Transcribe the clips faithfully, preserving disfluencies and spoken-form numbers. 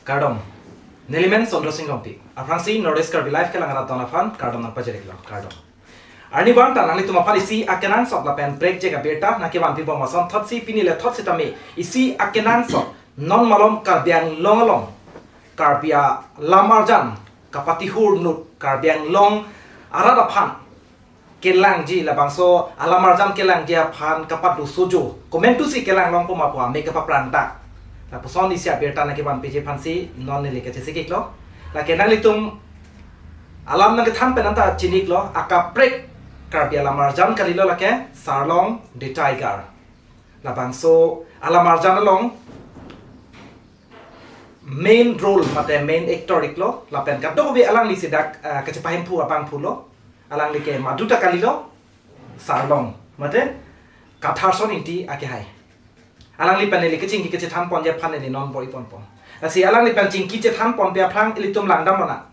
Kardom. Nelimen Chandra Sing Rongpi. Aphrangsi North East Karbi Live kelang arat don aphan kardom nangpajir-iklo. Kardom. Arnivang ta nanglitum aphan isi akenangsot lapen prekjak abirta nangkevanpi bom ason thotsi pini le thot sitame isi akenangsot non malom Karbi Anglong along Karbi alam arjan kapatihur inut Karbi Anglong arat aphan kelangji labangso alam arjan kelangji aphan kapado sojo komantusi kelang longpo ma pu ame kapaphrang ta. Lapuson isi abirta nangkevanpiji aphansi non neli kachesik-iklo. Lake nanglitum alam nangkethan pen anta chini-iklo, akaprek Karbi alam arjan kalilo lake Sarlong the Tiger. Labangso alam arjan along main role mate main actor-iklo lapen kadokave alangli si dak, ah, kachepahemphu abangphulo. Alangli ke maduta kalilo, Sarlong mate Katharson Ingti akehai. Alangli pen neli kachingki kachethan ponji aphan neli non bor-iponpo. Lasi alangli pen chingki chethan ponpe aphrang ilitum langdam lonang.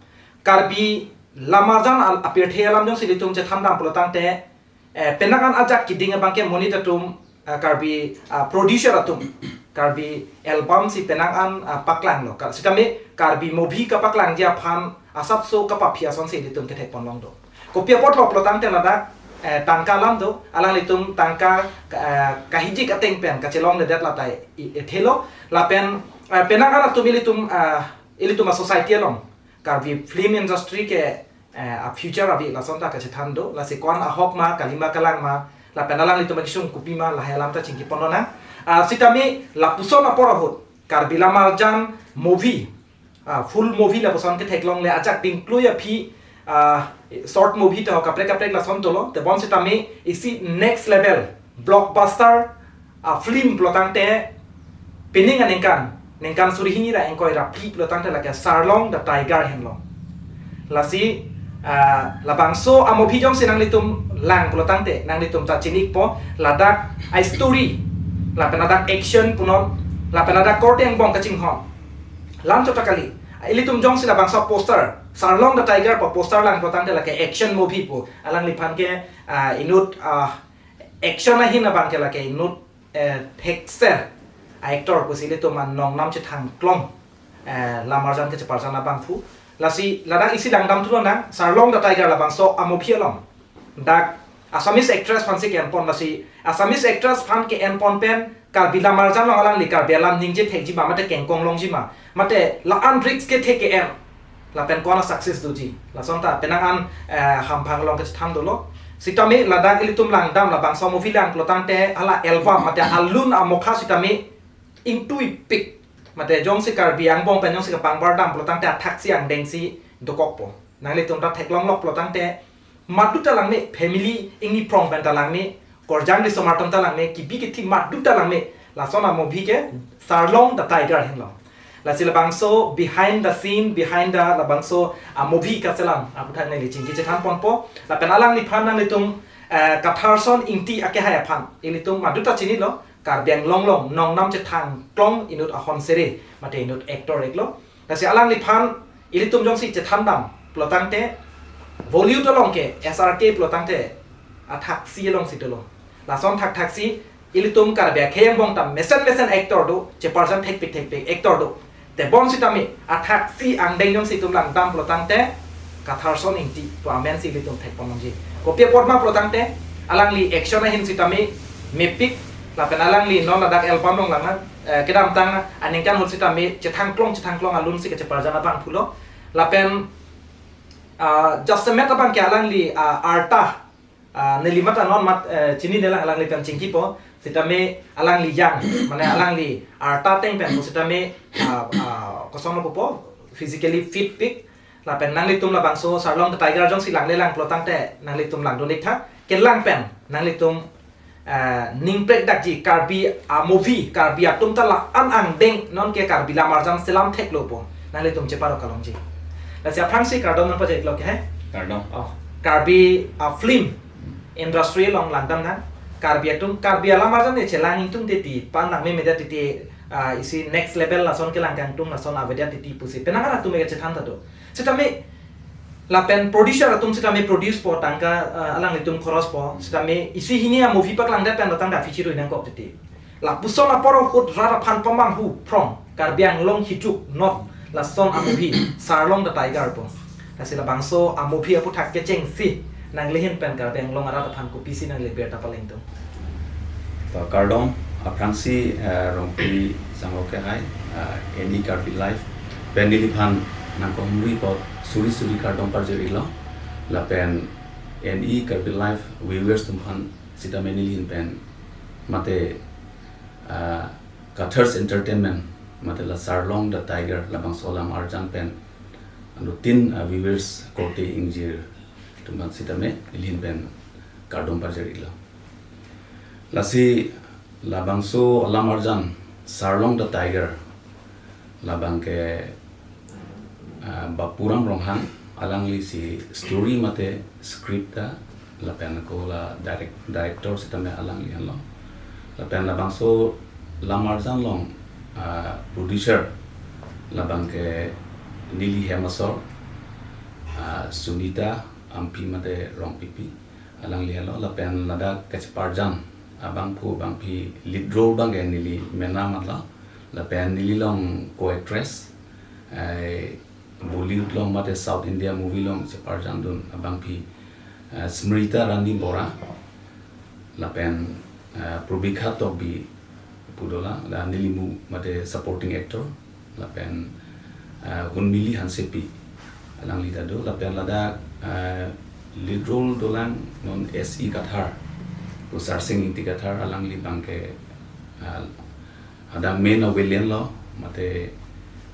Karbi alam arjan al apirthe alam jongsi ilitum chethan dam pulo tangte, eh, penang an ajak keding abang ke monit atum, eh, Karbi, ah, producer atum Karbi album si penang an, ah, paklanglo. Ka-, sitame Karbi movie kapaklangji aphan asapso kapaphi asonsi ilitum kethek ponlong do. Kopi apotlo pulo tangte ladak, eh, tangka alam do, alanglitum tangka, eh, kahijik ateng pen kachelongledet latai i-, ithelo, lapen, eh, penang an atum ilitum, ah, ilitum a-society along Karbi film industry ke, eh, a-future ave lason ta kachethan do, lasi ko-an ahok ma, kalima kalang ma, lapen alanglitum akesung kopi ma, lahai alam ta chingki pon lonang. Ah, sitame lapuson apor ahut Karbi alam arjan movie, ah, full movie lapuson ketheklongle ajak dingklui aphi, ah, short movie to kaprek kaprek lason dolo, tebon sitame isi next level blockbuster, ah, film pulo tangte pining aningkan, ningkan suri hini ra ingkoi ra phli pulo tangte lake Sarlong the Tiger henlo. Lasi, ah, labangso a-movie jongsi nanglitum lang pulo tangte nanglitum ta chini-ikpo, ladak a-story lapen ladak action punon lapen ladak korte angbong kachinghon. Lam chot ta kali. Ilitum jongsi labangso poster, Sarlong the Tiger pu poster lang pulo tangte lake action movie pu. Alangliphan ke, ah, inut, ah, action ahin abang ke lake inut, eh, thekser a-actor pusi ilitum anong nam chethangklong, eh, alam arjan kecheparjan abangphu. Lasi ladak isi langdam thu lonang, Sarlong the Tiger labangso a-movie along dak Assamese actress aphansi ke-enpon, lasi Assamese actress aphan ke-enpon pen Karbi alam arjan along alangli Karbi alam ningje thekji ma mate kengkong longji ma mate la-an risk kethe ke-en lapen ko-an a-success doji, lason ta penang an, eh, hamphang along kachethan dolo. Sitame ladak ilitum langdam labangso movie lang pulo tangte hala album mate alun amokha sitame ingtuipik, mate jongsi Karbi angbong pen jongsi kapangbar dam pulo tangte athaksi angdengsi dokokpo. Nanglitum ta theklonglok pulo tangte maduta langme, family ingni phrong pen ta langme, korjang risomar atum ta langme, kibi kithi maduta langme, lason a-movie ke Sarlong the Tiger henlo. Lasi labangso behind the scene, behind the labangso a-movie kachelang aphuthak neli chingki chethan ponpo. Lapen alangliphan nanglitum, eh, Katharson Ingti akehai aphan ilitum maduta chinilo, Karbi Anglong along nong nam chethangklong inut ahon sere mate inut actor-iklo. Lasi alangliphan ilitum jongsi chethan dam pulo tangte Bollywood along ke S R K pulo tangte athaksi alongsi dolo. Lason thakthaksi ilitum Karbi akhei angbong ta mesen mesen actor do, cheparjan thekpik thekpik actor do. Tebon sitame athaksi angdeng jongsi itum langdam pulo tangte Katharson Ingti pu amensi ilitum thekpon longji. Kopi apot ma pulo tangte alangli action ahin sitame mepik, lapen alangli non ladak album along langna, eh, kedamtang aningkan ahut sitame chethangklong chethangklong alunsi kacheparjan abangphulo. Lapen, ah, jasemet abang ke alangli, ah, arta, ah, neli mat anon mat, eh, chinine lang, alangli pen chingkipo. Sitame alangli yang, mane alangli arta ateng pen pu sitame, ah, ah, kosonlo pupo, physically fit pik. Lapen nanglitum labangso Sarlong the Tiger jongsi langlelang pulo tangte nanglitum langdun-ik tha. Kelang pen nanglitum, eh, ning prekdakji, Karbi a-movie, Karbi atum ta la-an angdeng non ke Karbi alam arjan selam theklo pu nanglitum cheparo kalongji. Lasi aphrangsi kardom nangpajir-iklo ke he. Kardom. Oh, Karbi a-film industry along langdam nang. Karbi atum, Karbi alam arjan ne chelang ingtung titi, pan langme media titi, ah, isi next level lason kelang kangtung lason avedet titi pusi penang an atum ke chethan ta do. Sitame lapen producer atum sitame produce po tangka, ah, alanglitum khoros po. Sitame isi hini a-movie paklangdet pen datang da fichirui nangkok titi. Lapuson apor ahut rat aphan pamanghu phrong Karbi Anglong hichuk not Lason a-movie Sarlong the Tiger pu. Lasi labangso a-movie aputhak kechengsi nanglihin pen Karbi Anglong arat aphan kopisi nangle birta palengdun? To kardom, aphrangsi, eh, Rongpi Sangho Kehai, eh, N E Karbi Live pen neliphan nangkehumri apot suri suri kardom parjir-iklo, lapen N E Karbi Live viewers atum aphan sitame nelihin pen mate, eh, Kathars Entertainment mate la Sarlong the Tiger labangso alam arjan pen anuttin, ah, viewers korte ingjir atum aphan sitame nelihin pen kardom parjir-iklo. Lasi labangso alam arjan Sarlong the Tiger labang ke, ah, Bapuram Ronghang alanglisi story mate script ta, lapen ako la direct, director sitame alangli henlo. Lapen labangso alam arjan along, ah, producer labang ke neli hem asor, ah, Sunita Ampi mate Rongpipi alangli henlo. Lapen ladak kacheparjan abangphu bangphi lead role abang ke neli mena matlo. Lapen neli along co-actress, eh, Bollywood along mate South India movie along cheparjandun abangphi, eh, Smrita Rani Bora, lapen, eh, Probikha Tokbi pu dolang, la nelimu mate supporting actor, lapen, eh, Hunmili Hansepi alangli ta do, lapen ladak, eh, lead role dolang non S E Kathar, pu Sarsing Ingti Kathar alangli abang ke, eh, hadak main a-villain lo, mate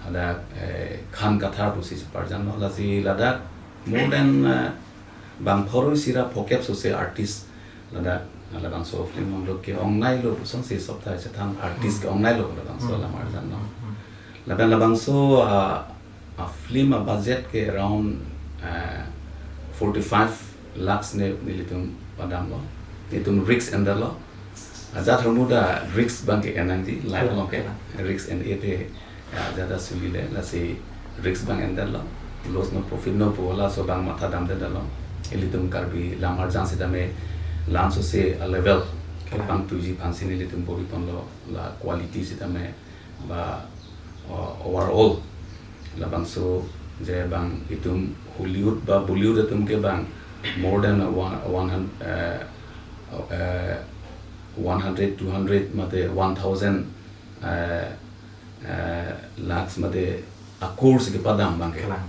hadak, eh, Khan Kathar pusi cheparjanlo, lasi ladak more than, eh, bang pharo isi ra phokep sose artist ladak labangso film along do ke-ongnailo pusonsi sopta chethan artist ke-ongnailo labangso alam arjan lo. Lapen labangso, ah, a-film a-budget ke around, eh, forty-five lakhs ne nelitum padamlo. Nelitum risk enderlo. Ajat hormu ta risk abang ke-en nangji, life along ke risk en-e te, ya, ajat ta suli le, lasi risk abang enderlo. Loss no profit no pu laso abang matha damdedetlo. Ilitum Karbi alam arjan sitame la-an sose a-level kepangtuiji aphansi nelitum bor-iponlo, la quality sitame ba, uh, overall labangso je bang itum Hollywood ba Bollywood atum ke bang more than one, one hundred, eh, eh, one hundred, two hundred mate one thousand, eh, eh, lakhs mate a-crores kepadam abang ke. Kalang.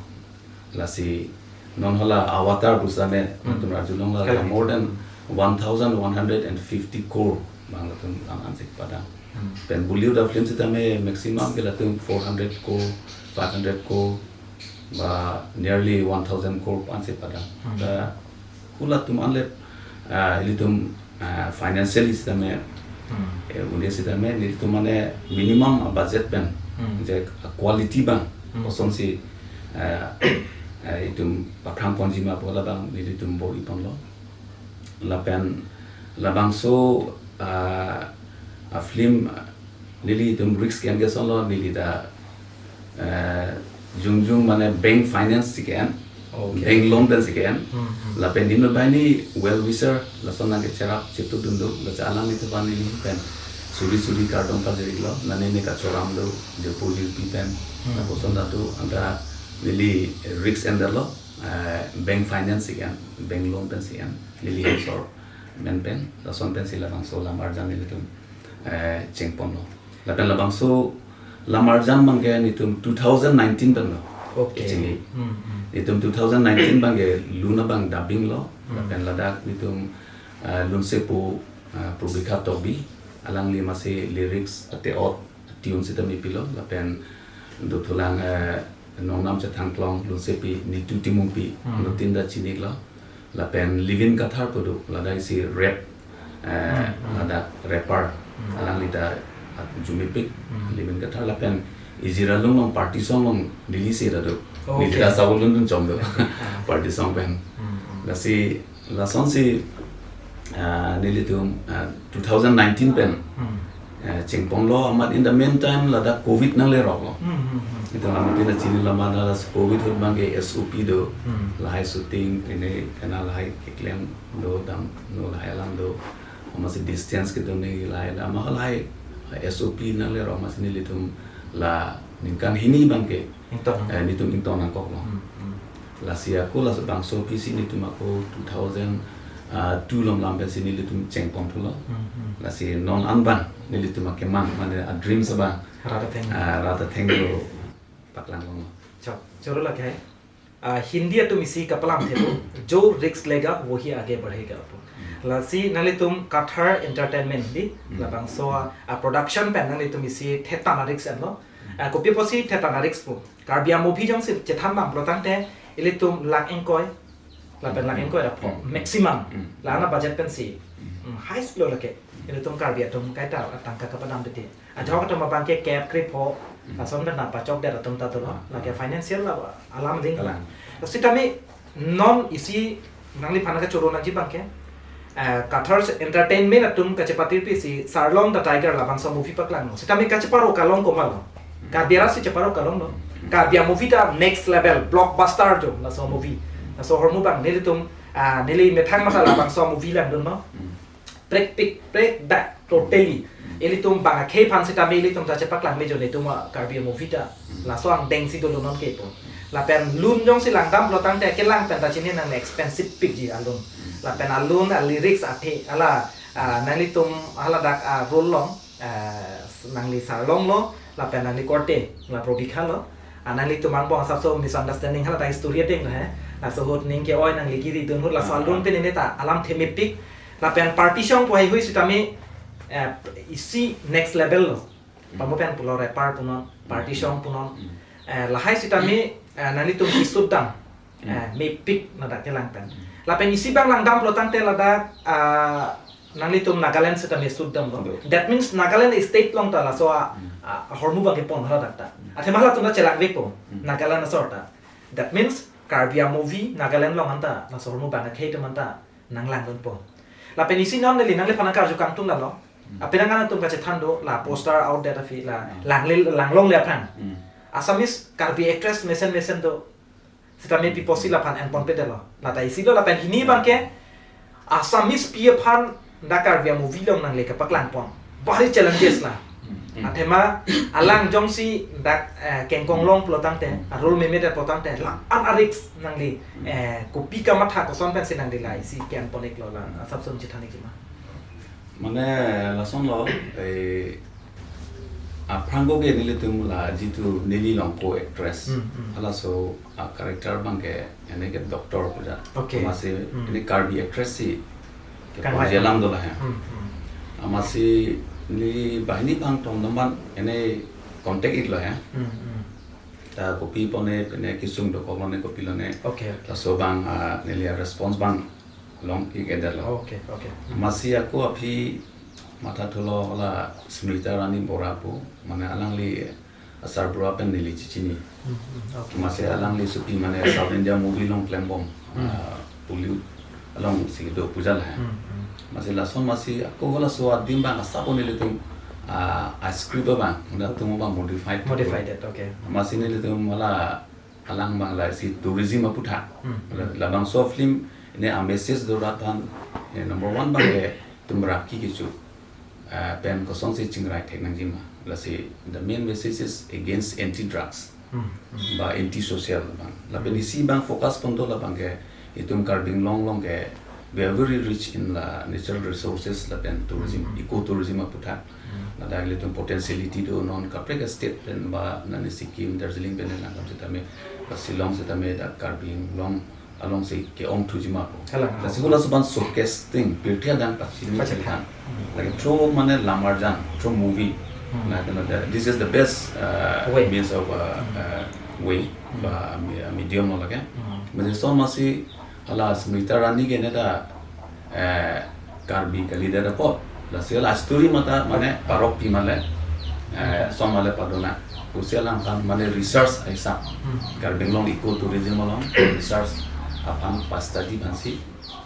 Lasi non hala Avatar pusi ne, hmm, latum arjulong la, kalang, more than one thousand one hundred and fifty crore abang latum an-an si kepadam. Hmm. Pen Bollywood a-film sitame maximum ke latum four hundred crore, five hundred crore, ba nearly one thousand crore pu-an si padam. Hmm. Ta hulatum anle, ah, ilitum, ah, financially sitame, hmm, eh, un-e sitame, nelitum mane minimum budget pen, hmm, je quality abang, hmm, kosonsi, ah, ah, itum paphrangponji ma pu labang nelitum bor-iponlo. Lapen labangso, ah, a-film, ah, nelitum risk ke-en ke lasonlo, neli ta, eh, jongjong mane bank finance si ke-en, okay, bank loan pensi ke-en. Hmm, hmm. Lapen neli banghini well wisher, lason nangkecherap chetudun do, laso alanglitum aphan neli pen suri suri kardom pajirlo, nane ne kachoram do, Jaipur U P pen, hmm, lapuson ta do, anta neli risk enderlo, eh, bank finance si ke-en, bank loan pensi ke-en, neli hem asor amen pen, lason pensi labangso alam arjan nelitum, eh, chengponlo. Lapen labangso alam arjan abang ke nelitum two thousand nineteen pen lo. Okay. Kechengji. Hmm, hmm. Nelitum two thousand nineteen abang ke lun abang dubbing lo. Hmm. Lapen ladak nelitum, eh, lunsepo, eh, Probikha Tokbi, alangli masi lyrics ate ot tune sitame pilo, lapen dothulang, eh, nongnam chethangklong lunsepi Nitu Timungpi, hmm, anuttin ta chinilo. Lapen Livin Kathar pu do, ladak isi rap, eh, hmm, hmm, ladak rapper, hmm, alangli ta, ah, arjumepik, hmm, Livin Kathar, lapen Ijira Lung along party song along neli si ta do. Okay. Neli ta sabun lundun chom do. Okay. Party song pen. Hmm, hmm. Lasi lasonsi, ah, nelitum, ah, two thousand nineteen pen, hmm, eh, chengponlo, amat in the meantime ladak covid nangleroklo. Hmm, hmm, hmm. Itum amat in the chini lama da las covid ahut abang ke S O P do, hmm, lahai shooting, pine kena lahai keklem do, dam no lahai alam do, amatsi distance kedo ne lahai alam, lahai S O P nanglerok amatsi nelitum la ningkan hini abangke, ingtong. Eh, nelitum ingtong nangkoklo. Hmm, hmm. Lasi ako labangso aphi si nelitum ako two thousand, ah, two along lam pensi nelitum chengpon thulo. Hmm, hmm. Lasi non an abang nelitum akemang, mane a-dreams abang. Rat atheng. Ah, rat atheng do paklang longlo. Chok, choro lake hai. Ah, Hindi atum isi kapalam thepo, "Jo risk lega, wohi aage badhega," pu. Hmm. Lasi nanglitum Kathar Entertainment di, hmm, labangso a, a production pen nanglitum isi thetan a-risk enlo. Hmm. Ah, kopi apotsi thetan a-risk pu? Karbi a-movie jongsi chethan dam pulo tangte, ilitum lakh ingkoi, lapen lakh ingkoi ra pho, hmm, maximum. Hmm. La-an a-budget pensi. Hmm. Hmm, highest lo lake. Ilitum Karbi atum kaita atangka kapadam titi. Ajok atum abangke kep krip ho, hmm, lason pen nangpachokdet atum ta dolo, hmm, lake financial la alam ring. Alam. Sitame non isi nangliphan kachoro nangji abangke, eh, Kathar Entertainment atum kachepatirpi si Sarlong the Tiger labangso movie paklanglo. Sitame kacheparo kalong komatlo? Hmm. Karbi arat si cheparo kalonglo. Hmm. Karbi a-movie ta next level, blockbuster jo, laso movie. Laso ahormu abang nelitum, ah, neli methang mata labangso movie langdunlo. Hmm. Prekpik, prekdak, totally. Hmm. Ilitum bang akhei aphan sitame ilitum ta chepaklang mejo netum a-Karbi movie ta. Hmm. Laso angdeng si dolo nonke pu. Lapen lun jongsi langdam pulo tangte kelang pen ta chini nang expensive pikji alun. Hmm. Lapen alun, a-lyrics athe, hala, ah, nanglitum haladak a-role along, ah, nangli Sarlong lo, lapen nangli korte, la Probikha lo. Ah, nanglitum angbong asapso misunderstanding haladak story ateng lo he. Laso ahut ning ke-oi nangli kiri dun ahut laso, ah, alun pen neta alam themepik. Lapen party song pu heihui sitame, eh, isi next level lo. Hmm. Pamo pen pulo rapper punon, party, hmm, song punon. Hmm. Eh, lahai sitame, eh, nanglitum kisut dam, hmm, eh, mepik ladak kelang pen. Hmm. Lapen isi abang langdam pulo tangte ladak, ah, nanglitum Nagaland sitame shoot damlo. Betul. That means Nagaland state along ta laso a, hmm, a, ahormu abang kepon haladak ta. Hmm. Athema halatum ta chelangvekpo, hmm, Nagaland asor ta. That means Karbi a-movie Nagaland along anta, laso ahormu abang akhei atum anta nanglangdunpo. Lapen isi non neli nangliphan nangkarju kangtung lalo. Hmm. Apinang atum kachethan do, la poster out det aphi, la, hmm, langle, langlongle aphan. Hmm. Assamese Karbi actress mesen mesen do. Sitame pi apotsi laphan enponpedetlo. Lata isi lo lapen hini abangke Assamese pi aphan dak Karbi a-movie along nangle kapaklangpon. Bari challenges la. Hmm. Athema alang jongsi dak, eh, kengkong long pulo tangte, hmm, a-role memedet pulo tangte, la-an a-risk nangli, hmm, eh, kopi kamatha koson pensi nangli la isi ke-enpon-iklo la, asapso chethan-ikji ma? Mane lasonlo, eh, aphrang ko ke nelitum la jitu neli along ko-actress. Hmm, hmm. Halaso a-character abangke, ene ke doctor puja. Okay. Amatsi, hmm, ene Karbi actress si ke, kangvai, pon-je alam dola he. Hmm, hmm. Amatsi neli banghini bang tong teman ene contact-iklo he. Hmm, hmm. Ta kopi pone, pine kesung dokok lone, kopi lone. Okay, okay. Laso abang, ah, neli a-response abang long-ik-edetlo. Okay, okay. Hmm. Amatsi ako aphi mathathulo la Smriti Rani Bora pu, mane alangli asarbura pen neli chechini. Hmm, hmm, okay. Amatsi alangli sopi mane South India movie along klembom, hmm, ah, Bollywood alongsi do puja la he. Hmm, hmm. Amatsi lason amatsi ako halaso adim abang asap nelitum, ah, a-script abang, latum abang modified. Modified, okay. Amatsi nelitum hala alang abang la isi tourism aputhak. Hmm. La, labangso film ene a-message do rat aphan, eh, number one abangke itum raki kecho, eh, pen kosonsi chingrai thek nangjima. Lasi the main message is against anti-drugs. Hmm, hmm. Ba anti-social abang. Lapen, hmm, isi abang focus pon do labangke itum Karbi Anglong along ke we are very rich in la natural resources lapen tourism, hmm, hmm, ecotourism aputhak. Hmm. Ladak ilitum potentiality do, non kaprek a-state pen ba nani Sikkim, Darjeeling pen nangkam sitame, ba Shillong sitame dak Karbi Anglong alongsi ke-ongthuji ma pu. Kalang. Lasi halaso abang showcase ting, pirthe adang pachini, pachini, pachini. Hmm. Like through mane lam arjan, through movie. Hmm. Like, you know, the, this is the best, uh, way, means of, uh, hmm, uh, way, hmm, ba me-, medium lo lake. Hmm. Mane lason amatsi hala Smriti Rani ke neta, eh, Karbi kalidet apot. Lasi hala story mata mane parokpi male, eh, hmm, song male padona. Pusi alangphan mane research aisap. Hmm. Karbi Anglong ecotourism along research aphan pa-study aphansi,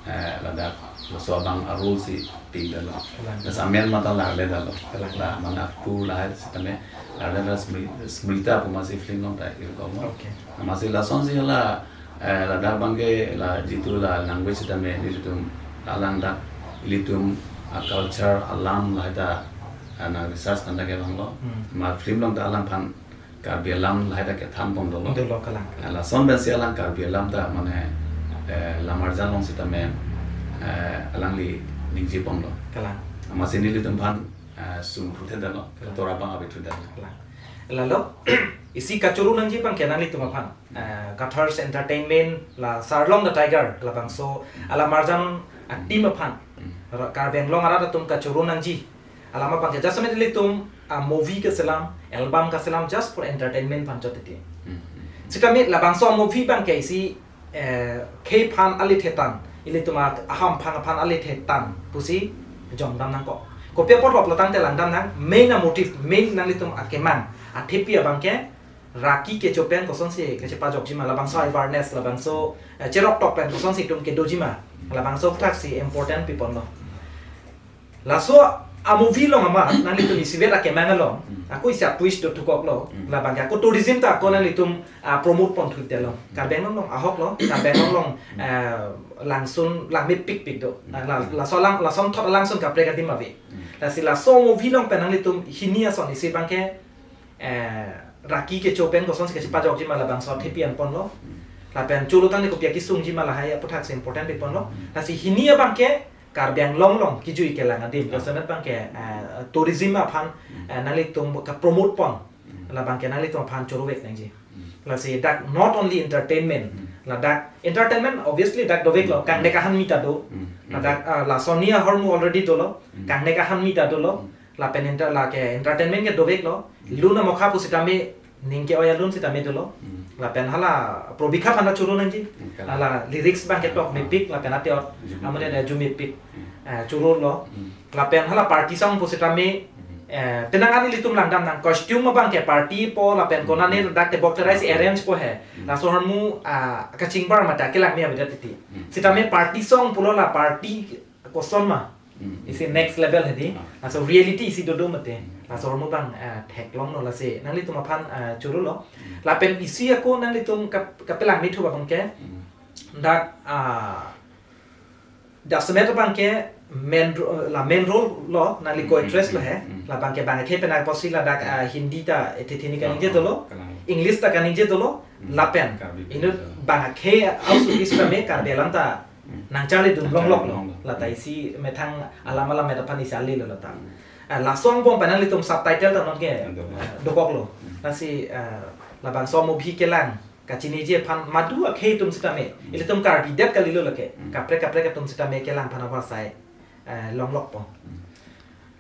eh, ladak laso abang a-role si pindetlo. Kalang. Lasi amen mata larledetlo. Kalang. La mane actor lahai sitame larledetlo, Smri-, Smriti pu amatsi film along ta irkom. Okay. Amatsi lasonsi hala, eh, ladak abangke la jitu la language sitame nelitum alang dak ilitum a-culture alam lahai ta, ah, nang-research tanda ke abang lo. Hmm. Ma film along ta alangphan Karbi alam lahai ta kethan pon dolo. Dolo kalang. Eh, lason pensi alang Karbi alam ta mane, eh, lamarjan along sitame, eh, alangli ningje pon lo. Kalang. Amatsi nelitum aphan, eh, sungthu thedetlo. Kalang. Tora abang abi thudetlo. Kalang. Lalo, isi kachoro nangji abang ke nanglitum aphan. Eh, Kathars Entertainment la Sarlong the Tiger labangso alamarjan a-team aphan. Hmm. Ra-, Karbi Anglong arat atum kachoro nangji. Alam abang ke jasemet ilitum, ah, movie keselam, album keselam just for entertainment aphan chot titi. Hmm, hmm, hmm. Sitame labangso movie abang ke isi, eh, khei aphan alithe tan, ilitum a-, ahamphang aphan alithe tan pusi jongdam nangkok. Kopi apot lo pulo tangte langdam nang, main a-motive, main nanglitum akemang, athepi abang ke, raki kecho pen kosonsi kachepajokji ma, labangso awareness, labangso, eh, cherok tok pen kosonsi itum kedoji ma, labangso thaksi important pi pon lo. Laso a-movie along amat nanglitum isivet akemang along, Hmm. ako isi a-twist do thukok lo, Hmm. labang ke ako tourism ta ako nanglitum, ah, promote pon thudetlo. Karbi Anglong along ahok lo, Karbi Anglong along, eh, langsun, langmepikpik do. Ah, la-, laso lang, lason thot langsun kaprek adim ave. Hmm. Lasi laso movie along pen nanglitum hini ason isi abang ke, eh, raki kecho pen kosonsi kachepajokji ma labangso athepi an pon lo. Hmm. Lapen choro tangte kopi akesungji ma lahai aputhaksi important pi pon lo. Hmm. Lasi hini abang ke Karbi Anglong along kijui kelang adim. Hmm. Jasemet abang ke, eh, tourism aphan, Hmm. eh, nanglitum ka-promote pon. Hmm. Labang ke nanglitum aphan choro vek nangji. Hmm. Lasi dak not only entertainment. Hmm. Ladak entertainment obviously dak dovek lo. Hmm. Kangnek ahan mi ta do. Hmm. Ladak, ah, laso hini ahormu already dolo. Hmm. Kangnek ahan mi ta dolo. Hmm. Lapen enter, lake entertainment ke dovek lo. Hmm. Lun amokha pusitame, ning ke-oi alun sitame dolo. Hmm. Lapen hala Probikha aphan ta choro nangji. Hmm, kalang. Hala lyrics abang ke tok, Ah, ah. mepik, lapen ate ot, Jumepik. Amane da jumepik. Hmm. Eh, choro lo. Hmm. Lapen hala party song pusitame, Hmm. eh, penang ani ilitum langdam nang costume abang ke party po, lapen Hmm. konane dak tebok terai si Okay. arrange po he. Hmm. Laso ahormu, ah, kachingbar mate kelang mi avedet titi. Hmm. Sitame party song pulo la party koson ma. Hmm. Isi next level hedi. Ah. Laso reality isi dodo mate. Hmm. Laso ahormu abang, eh, theklong lo lasi. Nanglitum aphan, eh, choro lo. Hmm. Lapen isi ako nanglitum kap-, kapelang mithu abang ke. Hmm. Dak, ah, jasemet abang ke main ro-, la main role lo, nangli Hmm, co-actress hmm, lo he. Hmm. Labang ke bang ke penang apotsi ladak, ah, Hindi ta, eh, titi ni kaningje Ah, dolo. kalang. English ta kaningje dolo. Hmm. Lapen. Karbi inut Anglong. Bang ke also is kami Karbi alam ta Hmm. nangcharlidun longlok lo. Nangcharlidun longlok. Lata isi methang alam alam meta aphan isi ale lo lata. Hmm. Ah, laso angbong pen nanglitum subtitle ta non ke, Dolo. ah, dokok lo. Hmm. Lasi, ah, labangso movie kelang kachiniji aphan madu akhei atum sitame. Hmm. Ilitum Karbi det kali lo lake. Hmm. Kaprek kaprek atum sitame kelang aphan avarsai, eh, longlok po. Hmm.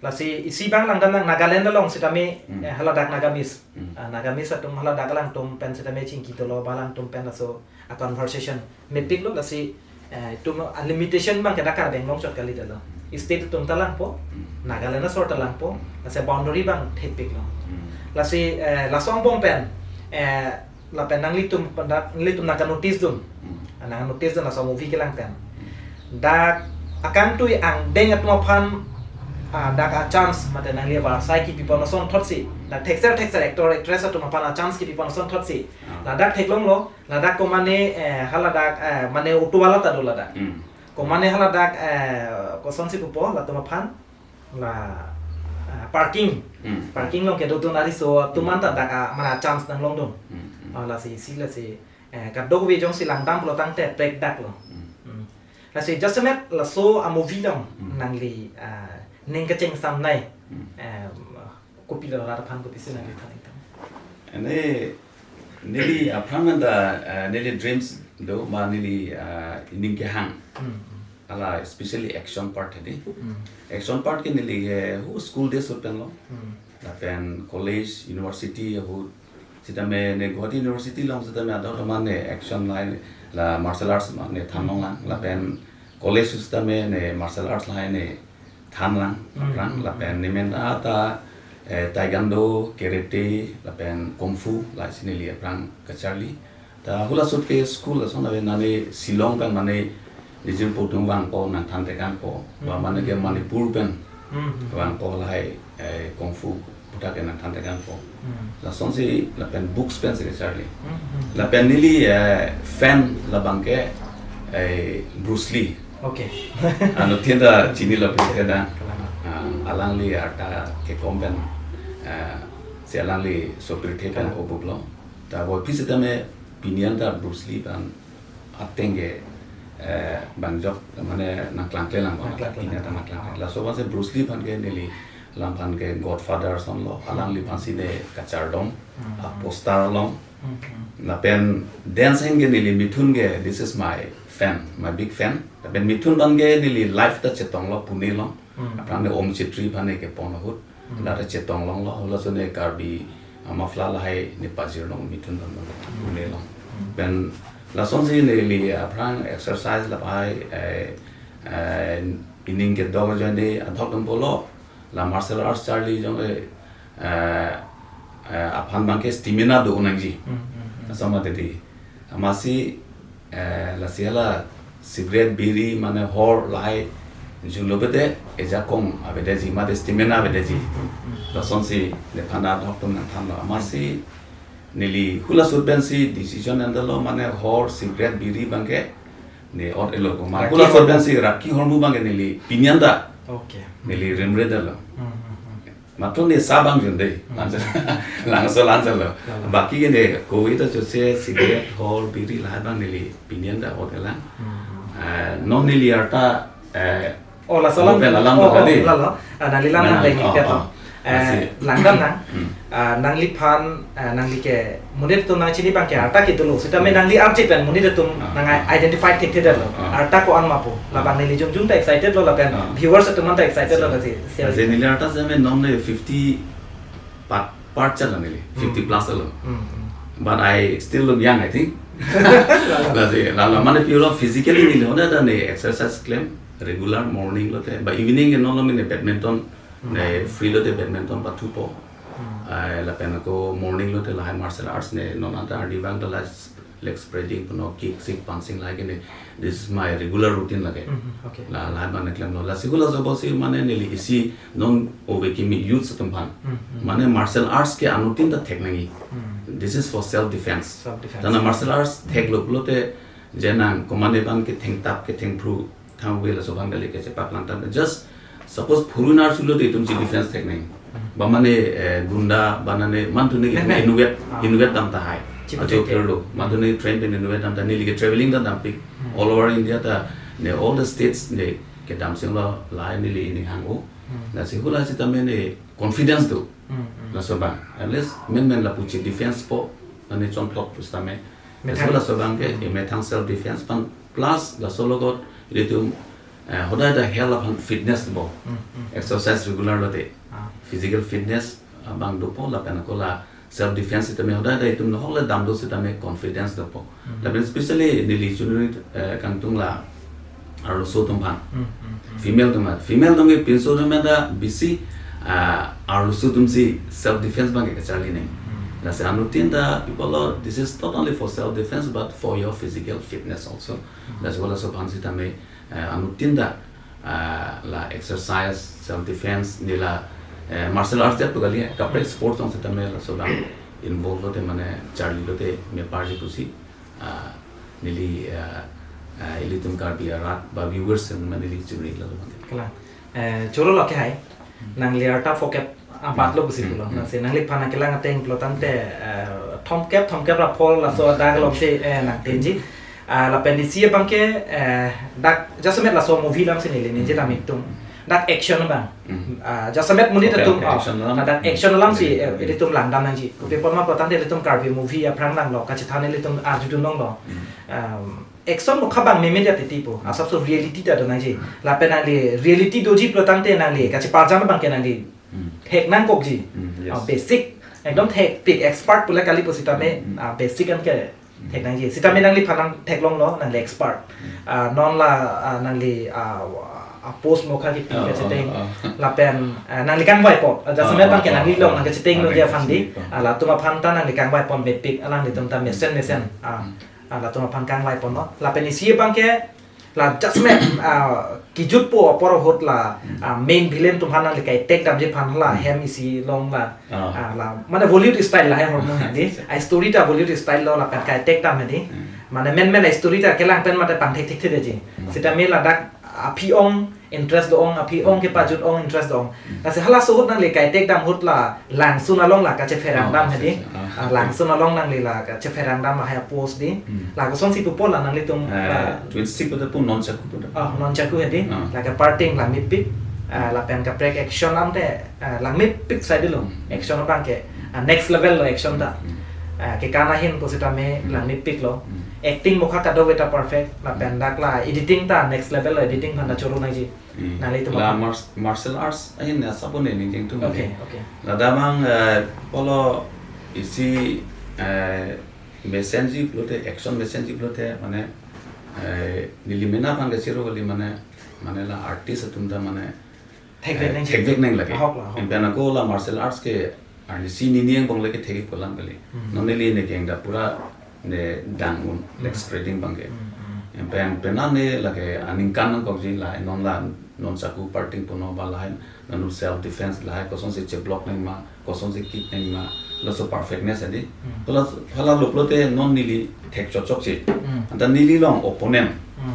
Lasi isi abang langdam nang Nagaland along sitame, Hmm. eh, haladak Nagamese. Hmm. Ah, Nagamese atum haladak alangtum pen sitame chingki dolo, ba alangtum pen laso a-conversation mepik lo lasi, eh, itum a-limitation abang ke dak Karbi Anglong chot kali dolo. State atum ta langpo, Hmm. Nagaland asor ta langpo, Hmm. lasi boundary abang thepik lo. Hmm. Lasi, eh, laso angbong pen, eh, lapen nanglitum pen dak, nanglitum nangka-notice dun. Hmm. Ah, nangka-notice dun laso movie kelang pen. Hmm. Dak akangtui angdeng atum aphan, ah, dak a-chance mate nangli avarsai kipi pon ason thotsi. Dak thekser thekser actor actress atum aphan a-chance kipi pon ason thotsi. Ah. Ladak theklong lo, ladak komane, eh, haladak, eh, mane auto wala ta do ladak. Hmm. Komane haladak, eh, kosonsi pupo, latum aphan, la, eh, parking. Hmm. Parking along kedodun ariso atum Hmm. anta dak a, mane a-chance nanglong dun. Hmm, hmm. Ah, lasi, si lasi, eh, kadokave jongsi langdam pulo tangte prekdak lo. Hmm. Hmm. Lasi jasemet laso a-movie along Hmm. nangli, eh, ning kachingsamnei. Hmm. Eh, kopilo rat aphan kopisi nangli than ingtang. Ene, neli aphrang anta, eh, neli dreams do ma neli, eh, ning kehang. Hmm, hmm. Hala especially action part hedi. Hmm. Action part ke neli ke hu school days ahut pen lo. Hmm. Lapen college, university ahut. Sitame ne Guwahati University along sitame ador mane action line la martial arts mane thanlong lang. Hmm. Lapen college sitame ne martial arts lahai ne thanlang, Hmm. aphrang, lapen nemen ata, eh, taekwondo, karate, lapen kung fu, lahai si neli aphrang kacharli. Ta hula ahut ke school ason ave nane Shillong pen mane nijin po atum vangpo nangthan tekangpo. Ba Hmm. mane ke Manipur pen Hmm. vangpo lahai, eh, kung fu puthot ke nangthan tekangpo. Hmm. Lasonsi lapen books pensi kacharli. Hmm, hmm. Lapen neli, eh, fan labang ke, eh, Bruce Lee. Okay. Anuttin ta chinilo pite da. Kalama. Ah, alangli arta kekom pen, eh, Si alangli sopirthe pen, ah, obuk lo. Ta voiphit sitame pini an ta Bruce Lee aphan ateng ke, eh, bangjok mane nangklangkle lang bang. Nangklangkle. Pini an ta nangklangkle. Laso aphan si Bruce Lee aphan ke neli alang aphan ke godfather ason lo. Hmm. Alangliphan si ne kachardom, hmm, a poster along. Hmm, hmm. Lapen dance ahin ke neli Mithun ke, this is my fan, my big fan. Lapen Mithun aphan ke neli live ta chetong lo Pune along. Hmm. Aphrang ne Om Chetri aphan ne kepon ahut. Hmm. Lata chetong longlo, halaso ne Karbi, ah, muffler lahai ne pajir long, Mithun aphan long, hmm, Pune along. Hmm. Pen lason si neli aphrang exercise lahai, eh, eh, ining kedok ajoine adhok dam pulo, la martial arts charli jong, eh, eh, eh, aphan abang ke stamina do nangji. Hmm, hmm, hmm. Asama tadi. Amatsi, eh, lasi hala cigarette, biri, mane hor lahai julo bete, ejakong avedetji, mate stamina avedetji. Hmm, hmm. Lason si nephan adhok atum nangthanlo. Amatsi neli halaso pen si decision endetlo, mane hor, cigarette, biri abang ke ne ot-e lo ko. Ma, raki halaso pen si raki hormu abang ke neli pini an ta, okay, neli rimredetlo. Hmm, hmm, hmm. Matro ne sa abang jun dei. Hmm. Langsung, langsung, langsung lo. Langsung. Baki ke ne, kove ta chose cigarette, hor, biri lahai abang neli pini an ta ot-e lang. Hmm. Eh, non neli arta, eh, oh, laso alam. Open alam, oh, to oh, tadi. Lalo. Ah, nangli alam, nang, nang deng, oh, ikat, oh, lo. Eh, lasi. Langdam nang. Hmm. Ah, nangliphan, ah, nangli ke monit atum nangchini abang ke arta kedo lo. Sitame, hmm, nangli archi pen monit atum, ah, nang, ah, identify thekthedetlo. Ah. Arta ko-an ma pu. Labang neli jongjong ta excited lo lapen, ah, viewers atum an ta excited lo, so, lasi. Lasi neli arta sitame non ne fifty part, part chala neli, fifty, hmm, plus lo. Hmm, hmm. But I still look young, I think. Lasi, lalo mane pure physically neli hoda da ne exercise klem, regular morning lote, ba evening ke non lo mane badminton, hmm, ne field lote badminton pathupo. Hmm. Eh, lapen ako morning lote lahai martial arts ne non anta ardi abang ta la leg spreading puno kick, sik, punching lahai ke ne. This is my regular routine lake. Mhm, okay. La, lahai abang ne klemlo. Lasi halaso apotsi mane neli isi non ove kimi youth atum aphan. Mhm. Mane martial arts ke anuttin ta thek nangji. Mhm. This is for self defense. Self defense. Tana martial arts theklo pulote je nang komane abang ke thengtap ke thengphru thang ove laso abang kali, kechepaklangtap. Just suppose phurun arjulo te itum si defense thek nangji. Hmm. Ba mane, eh, gunda, ba mane, manthu ne, men, men, inutvet, ah, inutvet dam tahai. Chipu ajo thek thek. Kerdo, hmm, manthu ne train pen inutvet dam ta, neli ke traveling ta dampik. Hmm. All over India ta, ne all the states ne kedam singlo lahai neli ining hang-o. Hmm. Lasi halaso sitame ne confidence do. Hmm, hmm. Laso abang. At least men men lapu si defense po, mane chonplok pu sitame. Methang. Lasi halaso abang ke, hmm, e methang self defense aphan plus laso alogot ilitum, eh, hodai ta health aphan fitness bo. Hmm, hmm. Exercise regular lote. Ah. Physical fitness abang dopo lapen ako la self defense sitame hodai ta itum nohok le damdo sitame confidence dopo. Hmm. Lapen especially neli chunri, eh, kangtung la arloso atum aphan. Hmm, hmm, hmm. Female atum aphan. Female atum ke pinso atum ta bisi, ah, arloso atum si self defense abang ke kacharli nangji. Hmm. Lasi anuttin ta people lo, this is not only for self defense but for your physical fitness also. Hmm. Lasi halaso aphan sitame, eh, anuttin ta, ah, la exercise, self defense, ne la, eh, martial arts jat pu kali, kaprek, hmm, sports along sitame laso abang involve lote mane charli lote meparji pusi, ah, neli, ah, ah, ilitum Karbi arat ba viewers mane neli chunri lalo mate. Kalang. Eh, choro lo ke hai. Hmm. Nangli arta phokep abat lo pusi pulo. Hmm. Lasi nangliphan nangkelang ateng pulo tangte, eh, thomkep, thomkep ra phol laso adak along si, eh, nangthenji. Ah, lapen isi abang ke, eh, dak jasemet laso movie alam si neli ningje, hmm, dam itum. Dak action abang. Hmm. Ah, jasemet monit, okay, atum, okay, oh, action alam. Dak, hmm, action alam si, okay, eh, okay, ilitum langdam nangji. Kopi apot ma pulo tangte ilitum Karbi movie aphrang langlo, kachethan ilitum arjudun longlo. Hmm. Um, action lo khabang meme dia titi po. Hmm. Asapso reality ta do nangji. Lapen nangli reality doji pulo tangte nangli kacheparjam abang ke nangli, hmm, thek nangkokji. Hmm, yes. Ah, basic. Ekdom thekpik expert pule kali pusitame, hmm, hmm, ah, basic an ke, hmm, thek nangji. Sitame nangliphan nangtheklonglo, nangli expert. Hmm. Ah, non la, ah, nangli, ah, ah, post mokha kipi, oh, kacheteng. Oh, oh. Lapen, ah, nangli kangvai pon. Ah, jasemet, oh, abang ke, oh, nangli long, oh, nangkacheteng, oh, lo dia aphan di. Nangkacheteng, oh. Ah, latum aphan ta nangli kangvai pon mepik, alanglitum ta mesen mesen. Hmm. Ah, hmm, ah, latum aphan kangvai ponlo. Lapen isi abang ke, la jasemet, ah, kejutpo apor ahut la, hmm, ah, main villain atum aphan nangli kai-attack damji aphan la, hmm, hem isi along la, ah, ah, la, mane Bollywood style lahai ahormu hedi. Ah, story ta Bollywood style lo lapen kai-attack dam hedi. Hmm. Mane men men story ta kelang pen mate pangthek thekthedetji. Hmm. Sitame ladak, aphi-ong interest do-ong, aphi-ong kepajut-ong interest do-ong. Lasi halaso ahut nangli kaitek dam ahut la Langsun along la kachepherang Oh, dam acha, hedi. acha. Ah, Ah, Langsun along nangli la kachepherang dam lahai post di. Hmm. La kosonsi pupo la nanglitum Eh, la twenty-six pada pu non chaku pada. Oh, non chaku hedi. Ah. La kaparting la mepik, ah, lapen kaprek action ante, ah, la mepik sai dilo. Hmm. Action abang ke, ah, next level lo action ta. Hmm. Ah, kekan ahin pusitame Hmm. la mepik lo. Hmm. Acting mokha kadokave ta perfect, lapen dak la editing ta next level lo, editing aphan ta choro nangji. Hmm. Nanglitum La aphan. Mar-, martial arts ahin asap ne ning jeng tum Okay, ne. Okay. Ladak abang, eh, pulo isi, eh, mesenji pulote, action mesenji pulote, mane, eh, neli mena aphan kachiro kali mane, mane la artist atum ta mane, Thekvek eh, nangji. Thekvek nang lake. Ahok la, ahok. Pen ako la martial arts ke arnisi nini angbong lake thekvek pulang kali. Hmm. Non neli ne keng da pura ne dang un, Hmm. leg spreading abang ke. Hmm, hmm. Pen, pen ne lake aningkan nangkokji la, non la, non chaku parting puno ba lahai, non self defense lahai, kosonsi cheblok nangma, kosonsi kick nangma, laso perfectness hedi. Hmm. Hala, hala lo pulote non neli thek chokchokche. Hmm. Anta neli along opponent. Hmm.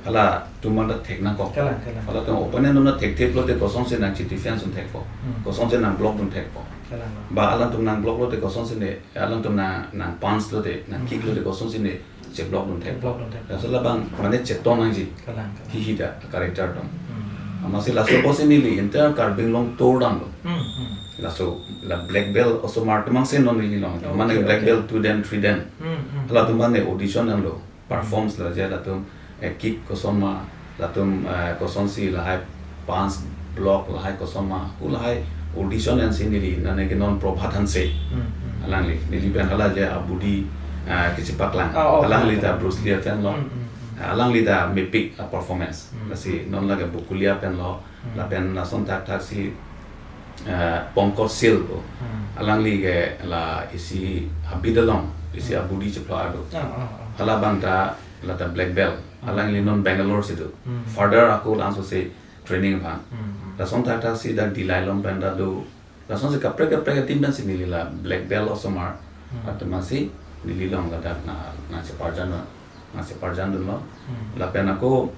Halatum anta thek nangkok. Kalang, kalang. Halatum opponent atum thekthe pulote kosonsi nangchedefense un thekpo. Hmm. Kosonsi nangblock un thekpo. Kalang, kalang. Ba alangtum nangblock lote kosonsi ne, alangtum nang, nangpunch lote, nangkick Hmm. lote kosonsi ne cheblok un thekpo. Block un thekpo. Laso labang mane cheton nangji. Kalang, kalang. Hihi ta character atum. Hmm. Amatsi laso pusi neli entire Karbi Anglong tour damlo. Hmm, hmm. Laso la black belt osomar atum angse non neli along. Okay, Mane black okay. belt two dan, three dan. Hmm, hmm. Halatum mane audition damlo. Performance la je latum, eh, kick koson ma, latum, eh, kosonsi lahai punch block lahai koson ma, hu lahai audition ensi neli, nane ke non Prabhat Hanse. Hmm, hmm. Alangli, neli pen hala je abudi, eh, kachepaklang. Oh, oh, Alangli oh, ta oh. Bruce Lee a-fan lo. Hmm, hmm, hmm. Alangli ta mepik a-performance. Hmm. Lasi non lake Bokulia pen lo, Hmm. lapen lason thakthak si, eh, Pankaj Sil ko. Hmm. Alangli ke la isi habit along, isi Hmm. abudi cheplo ado. Ah, ah, ah. Hala abang ta la ta black belt. Hmm. Alangli non Bangalore si do. Hmm. Further ako langsung si training aphan. Hmm, hmm. Lason thakthak si dak Dillai along pen ta do. Lasonsi kaprek kaprek a-team pensi neli la black belt osomar. Hmm. Atum si neli along ladak na, nangcheparjan, nangcheparjan dunlo. Hmm. Lapen ako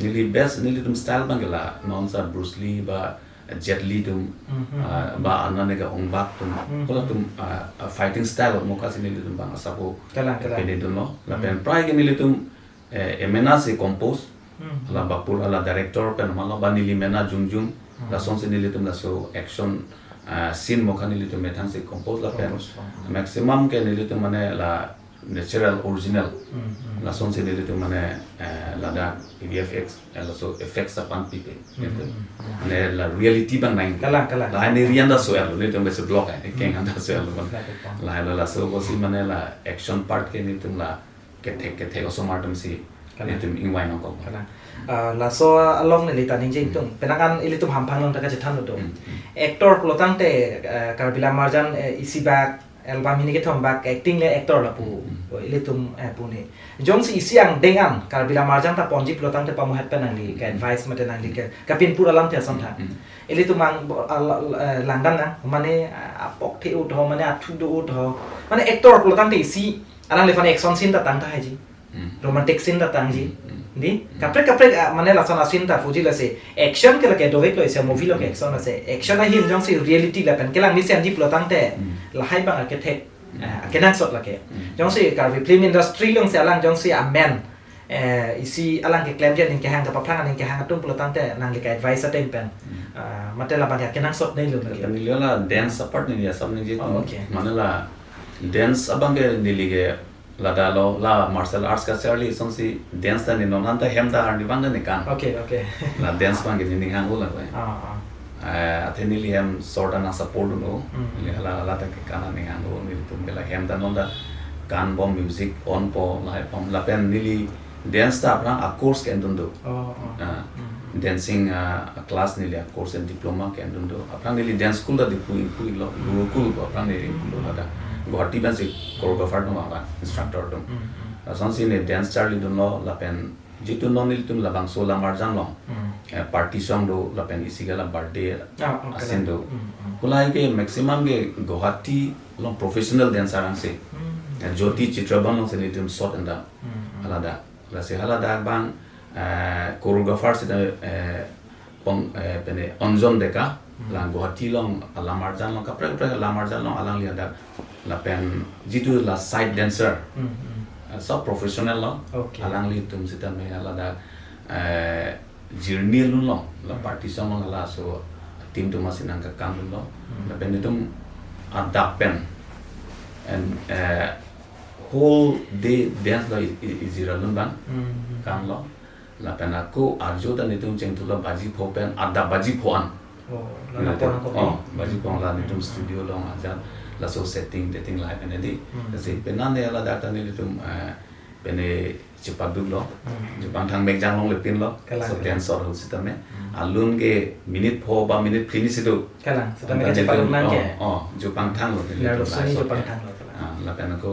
neli best nelitum style abang ke la non sa Bruce Lee ba Jet Li atum, Hmm, hmm, ah, hmm. ba anane ke Ong Bak atum. Hmm, Ko latum, hmm. ah, ah, fighting style mokha si nelitum abang asap Kalang, kalang. pene dunlo. Lapen Hmm. prai ke nelitum eh, emena si compose, Hmm. hala bapur, hala director pen malo ba neli mena jongjong, Hmm. lasonsi nelitum laso action, eh, scene mokha nelitum methang si compose lapen Compose, hmm. maximum ke nelitum mane la natural, original, Hmm, hmm. lasonsi nelitum mane, eh, ladak V F X, eh, laso effects apan pipe, Hmm, gitu. hmm, hmm. Mane la reality abang nang. Kalang, kalang. La ne rian ta so-el, nelitum besi block, eh, Hmm. keng an ta so-el, Kalang, kalang. la lo laso pusi mane la action part ke nelitum la kethek kethek osomar atum si Kalang. nelitum ingvai nangkok. Kalang. Ah, laso along neli ta ningje Hmm. ingtung. Penang an ilitum hamphang along ta kachethan lo do. Hmm, hmm. Actor pulo tangte, eh, Karbi Lammarjan, eh, isi bak, album hini kethom bak, acting le actor lapu. Hmm, hmm. Oh, ilitum, eh, pu ne. Jongsi isi angdeng an, Karbi Lammarjan ta ponji pulo tangte pamuhet pen nangli, Hmm. ka-advice mate nangli ke, kapinpur alam the ason tha. Hmm, hmm. Ilitum ang, al-, al-, eh, langdam nang, mane, ah, apok the-ut ho, mane athu do-ut ho. Mane actor pulo tangte isi, alangliphan action scene ta tang tahai ji. Hmm. Romantic scene ta tangji. Hmm, hmm. Di? Hmm. Kaprek kaprek, ah, mane lason a-scene ta puji lasi. Action ke lake dovek lo isi movie along ke Hmm. action lasi. Action ahin jongsi reality lapen kelang mesen ji pulo tangte. Hmm. Lahai abang akethek. Hmm. Ah, akenangsot lake. Hmm. Jongsi Karbi film industry alongsi alang jongsi amen. Eh, isi alang keklem ke aning kehang, kapaphrang aning kehang atum pulo tangte nangli ka-advice atum pen. Hmm. Ah, mate labang ke akenangsot nanglo lake. Lapen neli la dance apart neli asap ningje Oh, tum. okay. Mane la dance abang ke neli ke ladak lo, la martial arts kacharli asonsi dance ta ne non anta hem ta arni abang ta ne kan. Okay, okay. La dance abang ke ne ning hang-o la ko. Ah, ah. Eh, athe neli hem sor ta nang support un-o. Hmm. Neli hala, hala ta ke kan ning hang-o, nelitum ke la hem ta non ta kan bom, music on po, lahai bom. Lapen neli dance ta aphrang a-course ke-en dun do. Oh, oh. Ah, Hmm. dancing, ah, class neli a-course and diploma ke-en dun do. Aphrang neli dance school ta Diphu ingpu-iklo, Gurukul ko aphrang neli ingpulo ladak. Guwahati pensi choreographer atum abang, instructor atum. Hmm, hmm. Lasonsi ne dance charli dunlo, lapen jitu non nelitum labangso Lammarjan along. Hmm. Eh, party song do, lapen isi ke la birthday Ah, okay. a-scene do. Hmm, hmm. Hu lahai ke maximum ke Guwahati along professional dancer angse. Hmm. Eh, Jyoti Chitrabon alongsi nelitum shot en dam. Hmm, hmm. Haladak. Lasi haladak abang, eh, choreographer sita, eh, pong, eh, pene Anjan Deka, Hmm. la Guwahati along alam arjan along, kaprek kaprek alam arjan along alangli hadak, lapen jitu la side dancer, Hmm, hmm. eh, sob professional lo, Okay. alanglitum sitame ladak, eh, journey along, la Hmm. party song along halaso team atum asi nangkekang lo, Hmm. lapen itum adap pen, and, eh, whole day dance lo i, i, ijir alun abang, Hmm, hmm. kang lo. Lapen ako arjo ta netum chengthu lo baji pho pen adap baji pho an. Oh, la Netum, pon ako oh, pi. baji pho la netum Hmm. studio along ajat laso setting, dating live pen edi. Hmm. Lasi penang ne ladak ta netum, eh, pene chepaduk lo. Hmm. Chepangthang mekjang longle pin lo. Kalang, So kalang. dance or ho sitame. Hmm. Alun ke minute pho ba minute phli si do. Kalang, sitame Anta ke chepaduk netum, nang ke. oh, oh, chepangthang lo pin Lalu netum sini live shot chepangthang ke. lo, kalang. Ah, lapen ako,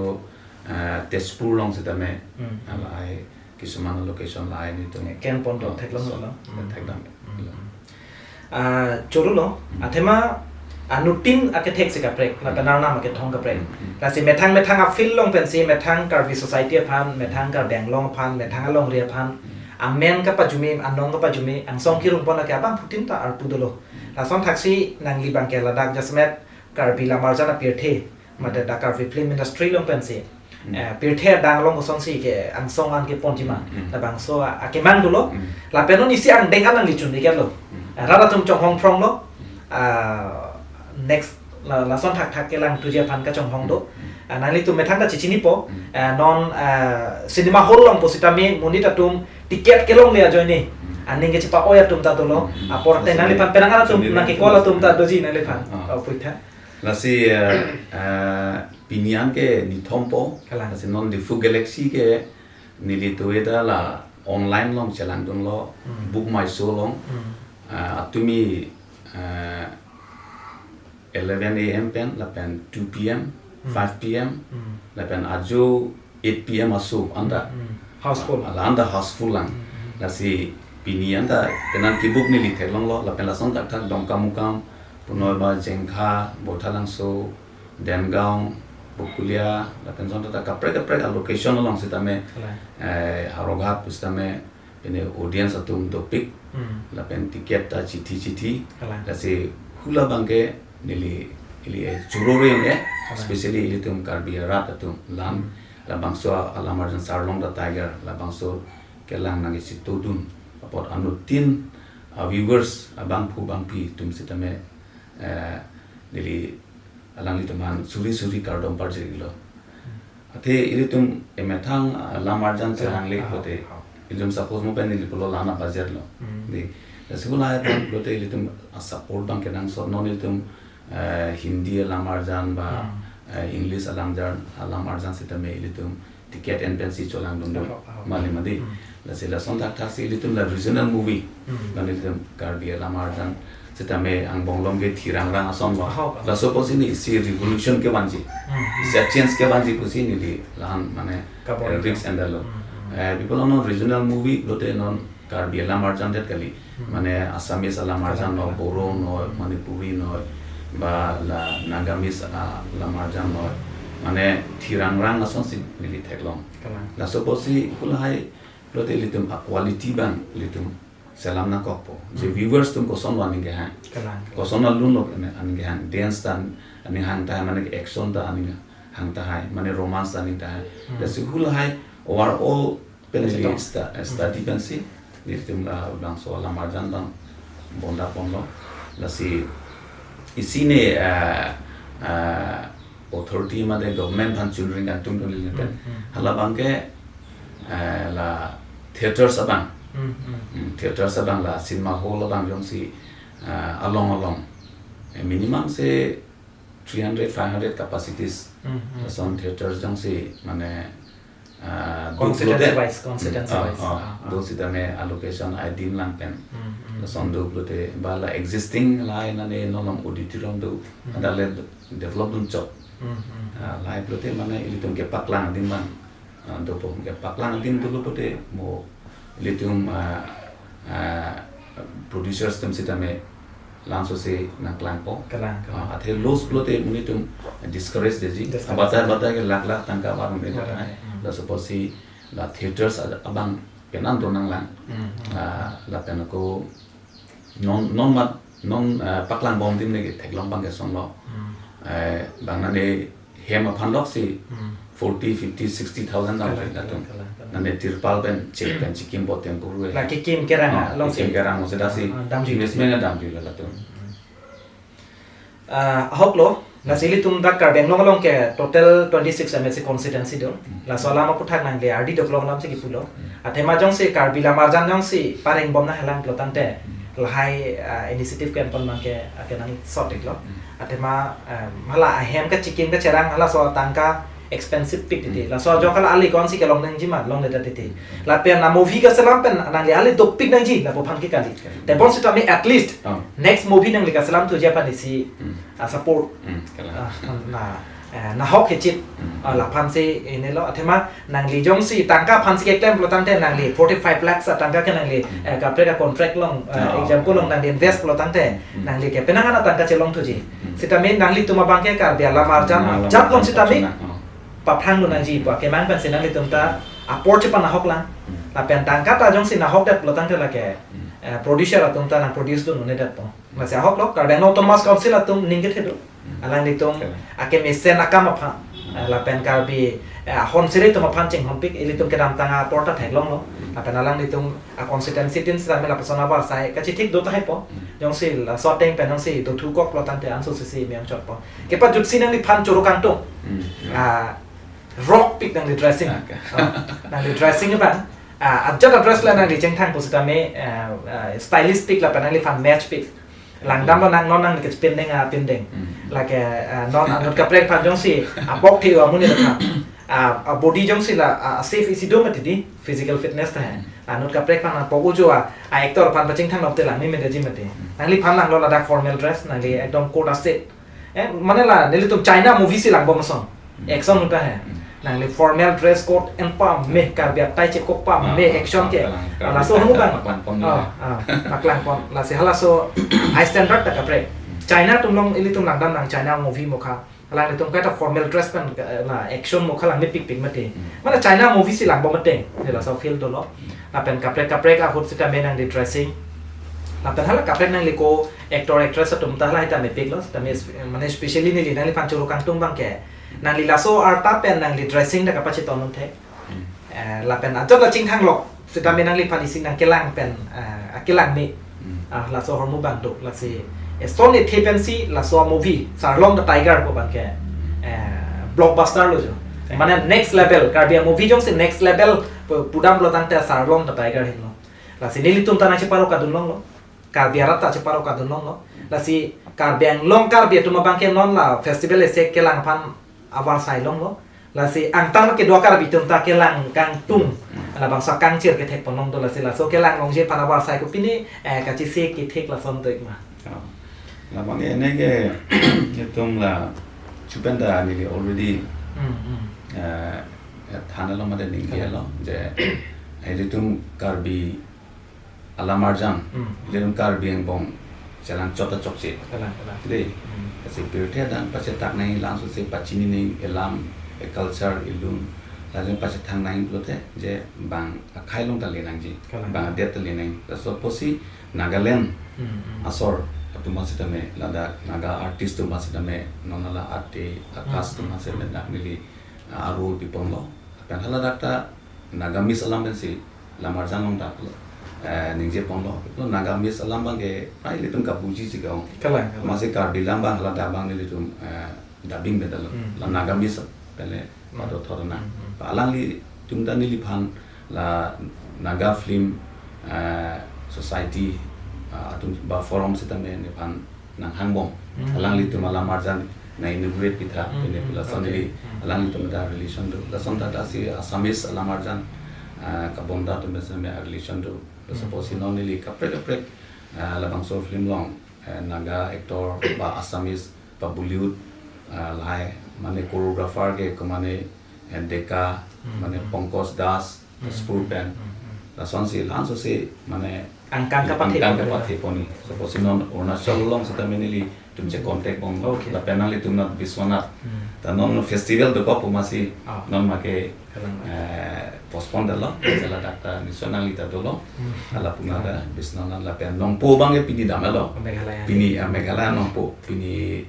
eh, Tezpur along sitame. Hmm. Ah, lahai kisuman location lahai netum. Ken pon do Oh, thek long so, lo. thek long. Hmm. Ah, choro lo, Hmm. athema anuttin akethek si kaprek, na Hmm. penang nam akethong kaprek. Hmm. Lasi methang methang a-field along pensi, methang Karbi society aphan, methang Karbi Anglong aphan, methang alongri aphan, Hmm. amen kapajume, anong kapajume, angsong kirung pon lake abangphutin ta arpu dolo. Hmm. Lason thaksi nangli abang ke ladak jasemet Karbi Lammarjan apirthe, mate dak Karbi Film Industry along pensi. Hmm. Eh, pirthe adang along kosonsi ke angsong an kepon jima. Hmm. Labangso a, akemang dolo. Hmm. Lapen non isi angdeng an nangli chun-ik lo. Hmm. Eh, rat atum chonghong phrong lo. Hmm. Ah, next la, lason thakthak kelang tuji aphan kachonghong do. Hmm. Ah, nanglitum methang ta chechinipo. Hmm. Eh, non, eh, cinema hall along pusitame monit atum ticket kelongle ajoine. Hmm. Aning kechepa-oi atum ta dolo. Hmm. Apor Lasi tenang lipan penang atum Chunri nang kekol atum ta doji nangliphan. Ah, ah. Oh, puitha. Lasi, eh, eh, pini an ke nithom po. Kalang. Lasi non Diphu Galaxy ke neli tueta la online along chelangdun lo, Hmm. Book My Show along. Hmm. Eh, atumi, eh, eleven A M pen, lapen two P M, Hmm. five P M, Hmm. lapen ajo eight P M aso anta. Hmm. Houseful. Ala anta houseful lang. Hmm, hmm. Lasi pini anta penang kebook neli theklong lo, lapen lason thakthak Dongkamukam, punoi ba Jengkha, Baithalangso, Dengaon, Bokolia, lapen son thakthak kaprek kaprek a-location along sitame, Kalang. eh, Howraghat pusitame, pene audience atum dopik, Hmm. lapen ticket ta chithi chithi, Kalang. lasi hula abang ke neli, ili, eh, choro reng eh, Kalang. especially ilitum Karbi arat atum lan, Hmm. labangso alam arjan Sarlong the Tiger, labangso kelang nangkechitudun, apot anuttin, ah, viewers, abangphu bangphi atum sitame, eh, neli alanglitum aphan suri suri kardom parjir-iklo. Hmm. Athe ilitum emethang, ah, lam arjan Kalang. chelang le Ah, kote. ah. Ilitum suppose mo pen neli pulo lana budget lo. Hmm. Di, lasi hula aphan pulote ilitum, ah, support abang kenangsot non ilitum, eh, Hindi alam arjan ba, Hmm. eh, English alam arjan, alam arjan sitame ilitum ticket en pensi cholangdun do. Ahok, ahok. Mali madi. Hmm. Lasi lason thakthak si ilitum la regional movie. Hmm. Ban ilitum Karbi alam arjan sitame angbong along ke Thi Rang Rang ason lo. Ahok, ahok. Laso pusi neli isi revolution kevanji. Hmm. Isi change kevanji pusi neli lahan mane, Kabor eh, risk anda lo. Hmm, hmm. Eh, people know regional movie pulote non Karbi alam arjan det kali. Hmm. Mane Assamese alam arjan Kalang, noi, kalang. Boro noi, Manipuri noi, ba la Nagamese, ah, alam arjan noi. Mane Thi Rang Rang asonsi neli theklong. Kalang. Laso pusi hula hai pulote ilitum a-quality abang ilitum selam nangkokpo. Je Hmm. viewers atum koson lo aning kehang. Kalang. Koson alun lo aning kehang. Dance ta aning hang tahai, mane action ta aning hang tahai, mane romance ta aning tahai. Hmm. Lasi hula hai overall pen Lasi neli dong. sta-, eh, Hmm. study pensi, nelitum labangso alam arjan abang bonda ponlo. Lasi isi ne, eh, eh, authority mate government aphan chunring kangtung dun lili pen. Hmm, hmm. Hala abang ke, eh, la theaters abang. Hmm, hmm. Hmm, theaters abang la cinema hall abang jongsi, eh, along along. Eh, minimum se three hundred, five hundred capacities. Hmm, hmm. Lason theaters jongsi mane, ah, Constituency duplote. wise, constituency Hmm, ah, wise. ah, Ah, ah. do sitame allocation adim lang pen. Hmm, hmm. Lason duplote ba la existing lahai nane non along auditorium do. Hmm. Adale develop dun chok. Hmm, hmm. Ah, lahai pulote mane ilitum kepaklang adim abang. Ah, dopo kepaklang adim dolo pulote mo ilitum, ah, ah, producers atum sitame langsose nangklangpo. Kalang, kalang. Ah, athe loss pulote monit atum discourage detji. Discourage. Abatai abatai ke lakh lakh tangka varong de Varong, jata. hmm. Laso pusi la theaters ad-, abang Penang do nanglang. Hmm, hmm. Ah, lapen ako non non mat non, ah, paklang bom tim ne ke theklong bang ke song lo. Hmm. Eh, bang nane hem aphan lok si Hmm. forty, fifty, sixty thousand dam Kalang, si latum. Kalang, kalang. Nane tirpal pen chek pen chikim bo temporary. La kikim kerang Ah, along kikim si. kerang mo si dasi Ah, damji. investment na damji la latum. Hmm. Ah, ahok lo, lasi ilitum dak Karbi Anglong along ke total twenty-six M A C constituency do. Hmm. Laso alam aphuthak nangli ardi doklong alam si kipulo. Hmm. Athema jongsi Karbi Lamarjan jongsi pareng bom nanghelang pulo tangte, Hmm. lahai, ah, initiative ke anpon bang ke, ah, ke nang sot iklo. Hmm. Athema, ah, hala ahem kachikim kacherang halaso atangka expensive pik titi. Hmm. Laso ajok hala ali konsi kelong nangji ma, longledet titi. Hmm. Lapen a movie kaselam pen nangli ali dopik nangji, lapu aphan ke kali. Hmm. Tebon sitame at least Oh. next movie nangli kaselam thuji aphan isi, Hmm. ah, support. Hmm, kalang. Ah, na, eh, nahok hechit. Hmm. Ah, laphan si ini lo, athema nangli jongsi tangka aphan si keklem pulo tangte nangli forty-five lakhs atangka ke nangli, Hmm. eh, kaprek a contract along, eh, Ah, example along okay. nangli invest pulo tangte, Hmm. nangli ke penang an atangka chelong thuji. Hmm. Sitame nanglitum abang ke Karbi Lamarjan, Lamarjan jat along sitame, Oh. paphrang lo nangji pu akemang pensi nanglitum ta apor chepanahok lang. Hmm. Lapen tangka ta jongsi nahokdet pulo tangte lake, Hmm. eh, producer atum ta nang produce dun un-edet po. Lasi ahok lo, Karbi Anglong Autonomous Council atum ning kethe do. Hmm. Alanglitum Okay. akemesen akam aphan, Hmm. eh, lapen Karbi, eh, ahon siri atum aphan chinghonpik, ilitum kedamtang apor ta theklong lo. Hmm. Lapen alanglitum a constituency tin sitame lapuson avarsai kachithik do tahai po. Hmm. Jongsi laso ateng pen jongsi dothukok pulo tangte anso sisi miyang chot po. Kepajutsi nangliphan choro kangtung. Hmm. Ah, rock pik nangli dressing. Okay. Ah, nangli dressing abang. Ah, ajat a dress la nangli chengthang pusitame, ah, ah, stylistic lapen nangliphan match pik. Langdam lo nang non nang ke pindeng a pindeng. Hmm. Lake, ah, non anut kaprek aphan jongsi apok thi amonit aphan. Ah, a body jongsi la, ah, safe isi do mati di physical fitness ta hai. Hmm. Anut kaprek aphan apok ujo a, a actor aphan pachingthang nokte lang ni mendeji mati. Hmm. Nangliphan langlo ladak formal dress, nangli ekdom coat aset. Eh, mane la, nelitum China movie si langbom asong. Hmm. Action ahut ta hai. Hmm. Nangli formal dress code en pame, Karbi atai chekok pame, Ah, action ke. ah, ah, Laso ah, hanu bang. ah, ah, ah, Oh, ah, paklang pon. Lasi halaso high standard ta kaprek. Hmm. China atum along ilitum langdam nang China movie mokha. Alanglitum kaita formal dress pen, eh, la action mokha lang mepik pik mati. Hmm. Mane China movie si langbom mati. Neli laso feel dolo. Lapen kaprek kaprek ahut sitame nangli dressing. Lapen hala kaprek nangli ko actor actress atum ta hala hita mepik lo. Sitame es-, mane specially neli nangliphan choro kangtung bang ke. Nangli laso arta pen nangli dressing ta kapachiton un-e. Hmm. Eh, lapen ajat la chingthang lo. Sitame nangliphan isi nangkelang pen, eh, akelang ni. Hmm. Ah, laso ahormu bang do. Lasi eson ethe pensi laso movie Sarlong the Tiger ko bang ke, eh, blockbuster lo jo. Thank Mane you. next level. Karbi a movie jongsi next level pu-, pudam lo tangte Sarlong the Tiger henlo. Lasi nelitum ta nangcheparo kadun longlo. Karbi arat ta cheparo kadun longlo. Lasi Karbi Anglong Karbi atum abang ke non la festival isi kelang aphan avarsai longlo. Lasi angtan kedo Karbi atum ta kelang kangtung. Hmm. Labangso kangchir kethek pon long do lasi laso kelang longji aphan avarsai ko pini, eh, kachisi kethek lason do ik ma. Oh. Labang ke ene ke itum la chupen ta neli already, Hmm, hmm. eh, eh, than along mate ningje Kalang. lo je, eh, ilitum Karbi Lamarjan, Hmm. ilitum Karbi angbong chelang chot ta chokche. Kalang, kalang. Dei. Hmm. Lasi pirthe adang pachetak nangji, laso si pachini nangji elam, e culture, elun. Laso pachethang nangji pulote je bang akhei along ta le nangji. Kalang. Bang adet ta le nangji. Laso apotsi Nagaland Hmm, hmm. asor atum asitame, ladak Naga artist atum asitame, non hala ate akas Hmm, atum hmm. asitame dak neli, ah, role piponlo. Lapen haladak ta Nagamese alam pensi Lamarjan along ta, eh, ningje ponlo. Lo Nagamese alam bang ke prai ilitum kabuji si ke-ong. Kalang, kalang. Amatsi Karbi alam bang haladak bang nelitum, eh, dubbing pen ta lo. Hmm. La Nagamese pen le Hmm. padothor na. Hmm, hmm. Ba alanglitum ta neliphan la Naga Film, eh, Society, eh, atum ba forum sitame nephan nanghangbom. Hmm. Alanglitum Lamarjan nang-inaugurate pitha, Hmm, pine hmm, pula okay. sandiri Hmm. alanglitum ta relation do. Lason ta ta si Assamese Lamarjan, ah, kabonda atum pensi me relation do. Hmm. Laso apotsi non neli kaprek kaprek, ah, labangso film along, eh, Naga actor ba Assamese ba Bollywood, ah, lahai mane choreographer ke ko mane, eh, Deka, Hmm, mane hmm. Pankaj Das, Hmm, Spur hmm, pen. hmm, hmm. Lasonsi, lansose, mane, Angkang kapathe angkang pon. kapathe pon ni. Laso apotsi non Arunachal along sitame neli Tum che contact bom. Okay. Lapen nanglitum nat Biswanath. Hmm. Ta non festival dokok pu masi. Ah. Non make, kalang. Eh, postpone dalo. Jala dak ta Biswanath nangli ta dolo. Hmm. Ala puna ta Biswanath lapen nongpo abang ke pini damlo. Meghalaya. Pini, ah, Meghalaya nongpo. Pini,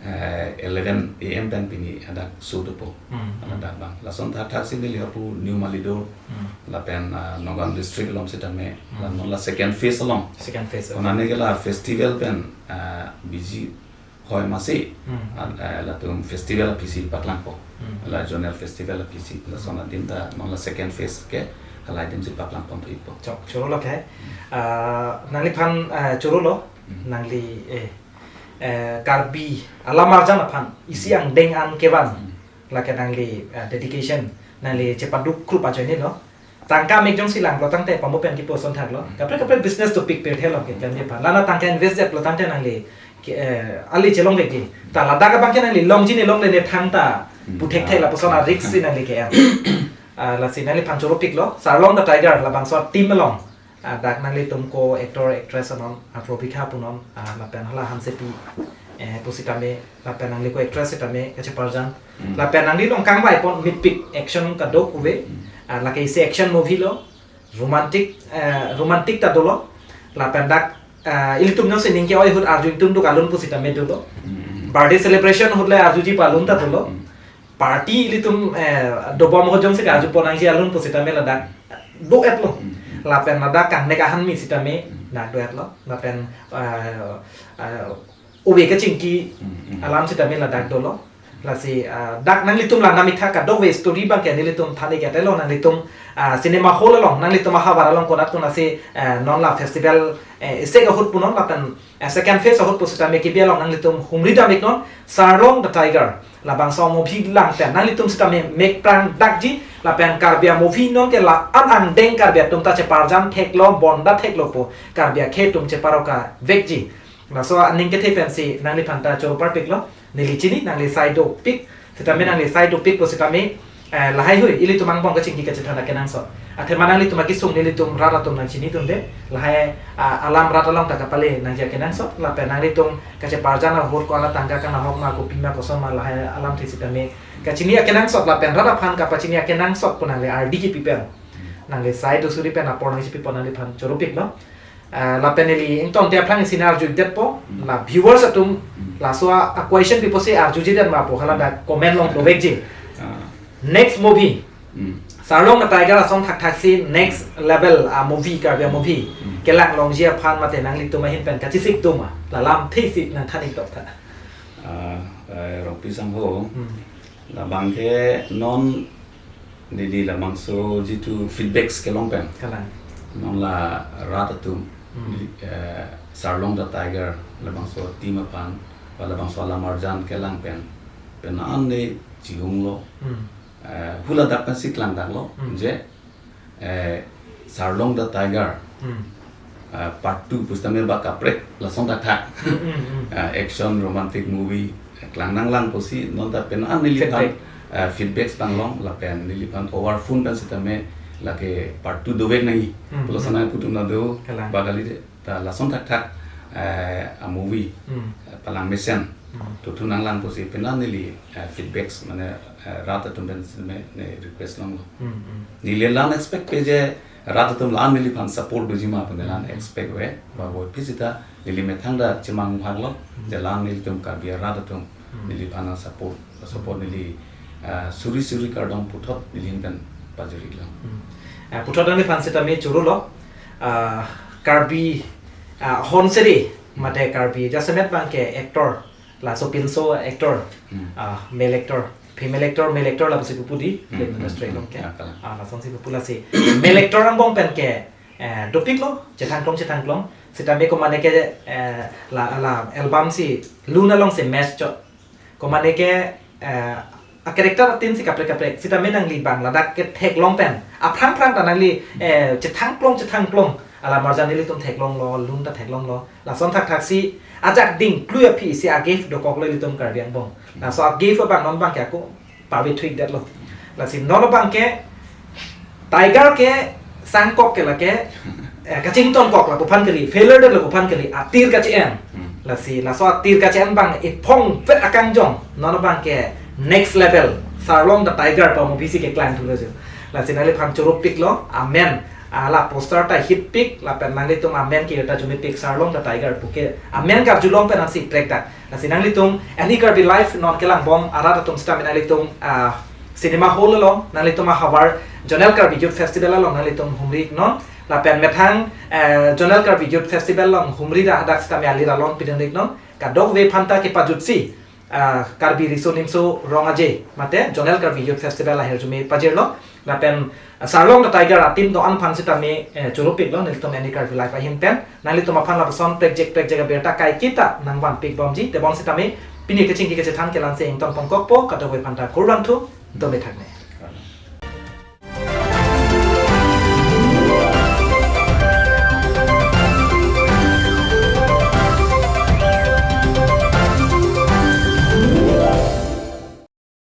eh, eleven A M pen pini adak show dopo. Hmm. Ala dak abang. Lason thakthak si neli hapu New Malidur. Hmm. Lapen, ah, Nagaon district along sitame. Hmm. La non la second phase along. Second phase. Konane ke la festival pen, ah, busy hoi masi, hmm, ah, eh, latum festival aphisi paklangpo. Hmm. La zonal festival aphisi, lason adim ta non la second phase ke, hala adim si paklangpon thupo. Chok, choro lo ke. Ah, nangliphan, eh, choro lo, hmm, nangli, eh, eh, Karbi alam arjan aphan isi angdeng an kevan. Hmm. Lake nangli, eh, dedication, nangli chepaduk krup ajoine lo. Tangka mek jongsi langlo tangte pamo pen kipu ason thaklo. Hmm. Kaprek kaprek business topic pirthe lo ke klemji aphan. Lana tangka invest det lo tangte nangli ke, eh, ali chelongvekji. Ta ladak abang ke nangli longji ne longle ne thangta, hmm, puthekthe, ah, lapuson a-risk si nangli ke-en. Ah, lasi nangliphan choropiklo. Sarlong the Tiger labangso team along. Ah, dak nanglitum ko actor actress anon, ah, Probika punon, ah, lapen hala Hansepi, eh, pusitame, lapen nangli ko actress sitame, kacheparjan. Hmm. Lapen nangli along kangvai pon mepik action kadokave, hmm, ah, lake isi action movie lo, romantic, eh, romantic ta dolo, lapen dak, ah, ilitum jongsi ning ke-oi ahut arju ingtungduk alun pusitame dolo. Hmm. Birthday celebration ahut le arjuji pu alun ta dolo. Hmm. Party ilitum, eh, dobom ahut jongsi karjupon nangji alun pusitame ladak do-etlo. Hmm. Lapen ladak kangnek ahan mi sitame, hmm, dak do-etlo. Lapen, eh, eh, ove kachingki, hmm, hmm, alam sitame ladak dolo. Lasi, eh, dak nanglitum lang namitha kadokave story abang ke nelitum thani ke telo nanglitum, ah, cinema hall along, nanglitum ahavar along konat konatsi, eh, non la festival, eh, isi ahut punon lapen, eh, second phase ahut pusitame kebi along nanglitum humri dam-iknon, Sarlong the Tiger. Labangso movie lang pen nanglitum sitame mek prang dakji, lapen Karbi a-movie non ke la-an angdeng Karbi atum ta cheparjan theklo, bonda theklo pu Karbi akhei atum cheparokavekji. Laso aning kethe pensi nangliphan ta choro parpiklo. Neli chini, nangli sai dopik. Sitame nangli sai dopik pusitame, eh, lahai hui, ilitum angbong kachingki kachethan akenangsot. Athema nanglitum akesung nelitum rat atum nangchinidunde. Lahai, ah, alam rat along ta kapale nangji akenangsot. Lapen nanglitum kacheparjan ahut ko-an atangka kanahok ma, kopi ma, koson ma, lahai alamthe sitame kachini akenangsot lapen rat aphan kapachini akenangsot pu nangli ardi kipi pen, nangli sai do suri pen apor nangchipipon nangliphan choropiklo. Ah, lapen neli ingtonte aphrang isi nang arjudetpo, hmm, la viewers atum, hmm, laso a, a-question pipo si arjuji den ma pu hala dak comment along dovekji. Ah. Next movie, hmm, Sarlong the Tiger ason thakthak si next, hmm, level a-movie, Karbi a-movie, hmm, kelang longji aphan mate nanglitum ahin pen kachesik do ma, la lamthe si nangthan-ik doktha. Ah, eh, Rongpi sangho, hmm, labang ke non neli labangso jitu feedbacks kelong pen. Kalang. Non la rat atum, hmm, eh, Sarlong the Tiger, labangso team aphan, ba labangso alam arjan kelang pen, pen an ne chihunglo. Hmm. Eh, hula dak pensi klangdaklo, hmm, je, eh, Sarlong the Tiger, hmm, eh, part two pusitame ba kaprek lason thakthak. Hmm, hmm, hmm. Eh, action romantic movie, eh, klang nanglang pusi non ta pen an neliphan, feedback, eh, feedbacks tang long lapen neliphan over phone pen sitame lake part two dovek nangji. Hmm, pulote, hmm, nang putum nado, kalang, ba kali de. Ta lason thakthak, eh, a-movie, hmm, eh, palang mesen, hmm, tuthu nanglang pusi pen an neli, eh, feedbacks mane, eh, rat atum pen sitame ne request longlo. Hmm, hmm. Neli la-an expect pe je rat atum la-an neliphan support doji ma pu neli la-an, hmm, expect ave. Ba bo phi sita neli methang ta chemang haklo, hmm, je la-an nelitum Karbi rat atum, hmm, neliphan nang support, support neli, ah, suri suri kardom puthot neli ahin pen pajirilo. Hmm. Ah, puthot nangliphan sitame chorolo, ah, Karbi, ah, honsere, mate Karbi jasemet abang ke actor, laso pinso actor, hmm, ah, male actor, female actor, male actor lapusi pupu di, hmm, film industry, hmm, along ke. Ya, kalang. Ah, lasonsi pupu lasi. Male actor angbong pen ke, eh, dopiklo, chethangklong, chethangklong. Sitame komane ke, eh, la, la album si lun alongsi match chot. Komane ke, eh, a-character atin si kaprek kaprek. Sitame nangli abang ladak ketheklong pen, aphrang phrang ta nangli, eh, chethangklong, chethangklong. Alam arjan nelitum theklonglo, lun ta theklonglo. Lason thakthak si ajak ding klui aphi si a-gap dokoklo ilitum Karbi angbong. Laso a-gap abang non abang ke ako pave thuikdetlo. Lasi non abang ke Tiger ke sangkok ke lake, eh, kachingtonkok lapu aphan kali, failure det lapu aphan kali, atir kachi-en. Hmm. Lasi laso atir kache-en abang ephong vet akangjong, non abang ke next level, Sarlong the Tiger pu movie si keklang thulo jo. Lasi nangliphan choro piklo, amen, ah, la poster ta hit pik, lapen nanglitum amen ke ta arjume pik, Sarlong the Tiger pu ke amen karjulong pen ansi track dak. Lasi nanglitum Any Karbi Live non kelangbom arat atum sitame nanglitum, ah, cinema hall along, nanglitum ahavar Zonal Karbi Youth Festival along nanglitum humri non, lapen methang, eh, Zonal Karbi Youth Festival along humri ra hadak sitame alir alon pidun non, kadokave aphanta kepajutsi, ah, Karbi Riso Nimso Rong Aje mate Zonal Karbi Youth Festival ahirjume pajirlo, lapen, ah, Sarlong the Tiger a-team do-an aphan sitame, eh, choro piklo nelitum Any Karbi Live ahin pen, nanglitum aphan lapuson prekjak prekjak abirta kaiketa nangvan pikbomji, tebon sitame pini kachingki kachethan ke la-ansi ington pongkokpo, kadokave aphanta kurvangthu, dome thakme.